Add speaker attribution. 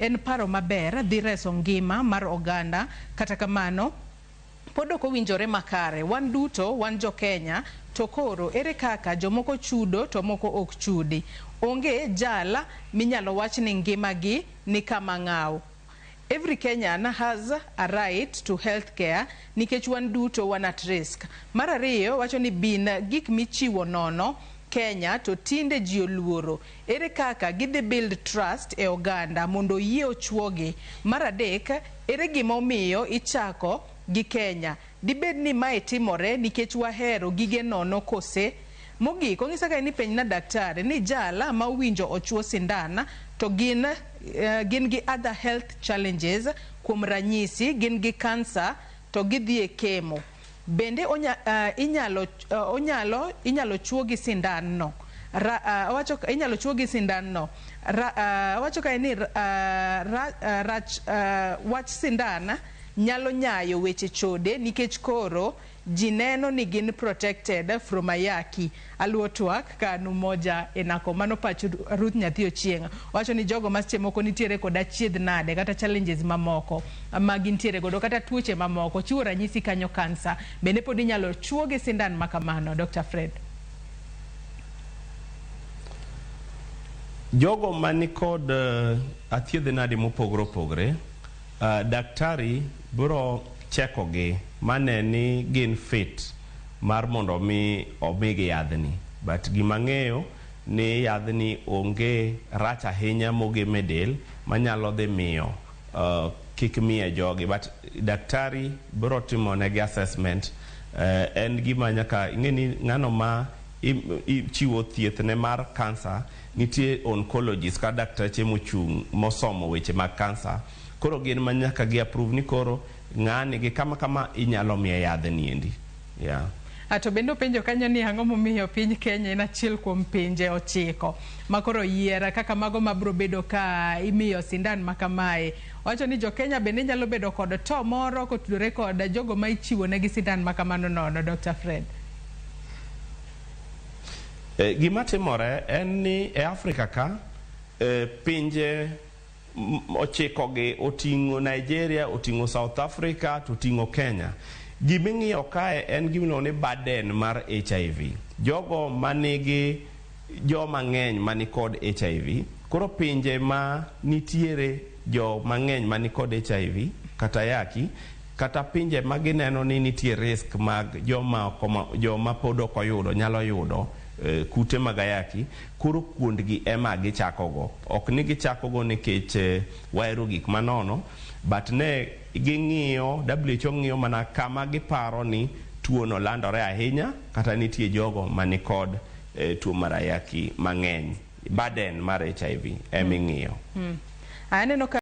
Speaker 1: En paro maber dhi reso ngima mar oganda, kata kamano pod ok owinjore makare. Wan duto wan jo Kenya to koro ere kaka jomoko chudo to moko ok chudi? Onge jal minyalo wach ni ngima gi ni kama ng'aw. Every Kenyan has a right to health care nikech wan duto wan at risk. Mar ariyo wacho ni bin gik michiwo nono Kenya to tinde ji oluoro. Ere kaka gidhi build trust e oganda mondo oyie ochuogi? Mar adek, ere gima omiyo ichako gi Kenya? Dibed ni mae timore nikech wahero gige nono kose? Mogik, onyisa kae ni penjna daktari ni jal ma owinjo ochuo sindan to gin gin gi other health challenges kuom ranyisi gin gi cancer to gidhi e chemo. Bende onya, inyalo, onyalo, inyalo chuo gi sindan no? Ra, owacho inyalo chuo gi sindan no. Ra, owacho kae ni ra, rach, wach sindan nyalo nyayo weche chode nikech koro ji neno ni gin protected from ayaki. Aluwo twak ka Umoja enako. Mano pach Ruth Nyathi Ochieng'. Owacho ni jogo ma seche moko nitiere kod achiedh nade kata challenges mamoko ma gintiere godo kata tuoche mamoko. Chiwo ranyisi kanyo kansa. Bende pod inyalo chuo gi sindan ma kamano, Dr. Fred?
Speaker 2: Jogo manikod athiedh nade mopogore opogore, daktari biro cheko gi mane ni gin fit mar mondo mi omigi yadhni. But gima ng'eyo ni yadhni onge rach ahinya mogem e del manyalo dhi miyo kik miye jogi. But daktari biro timo negi assessment. En gima nyaka ing'e ni ng'ano ma chiwo thieth ne mar kansa, nitie oncologist kata dakteche mochung' mosomo weche mag kansa. Koro gin ma nyaka gi approve ni koro ng'ani gi kama kama inyalo miye yadhni endi. Yeah.
Speaker 1: To bende openjo kanyo ni ang'o momiyo piny Kenya en achiel kuom pinje 9 ma koro yier kaka mago mabiro bedo ka imiyo sindan ma kamae. Owacho ni jo Kenya bende nyalo bedo kod to moro kotudore kod jogo ma ichiwo negi sindan ma kamano nono, Dr. Fred.
Speaker 2: Gima timore en ni e Afrika ka pinje 9 gi oting'o Nigeria, oting'o South Africa, to oting'o Kenya. Giming'iyo kae en gimiluongo ni burden mar HIV. Jogo manigi joma ng'eny manikod HIV, koro pinje ma nitiere jo mang'eny manikod HIV kata ayaki, kata pinje ma gineno ni nitie risk mag joma, joma pod ok oyudo nyalo yudo kute mag ayaki, koro kuondgi ema gichakogo. Ok ni gichakogo nikech wahero gik manono, but ne ging'iyo, WHO ng'iyo mana kama giparo ni tuo no landore ahinya kata nitie jogo manikod tuo mar ayaki mang'eny. Burden mar HIV ema ing'iyo.
Speaker 1: Aneno ka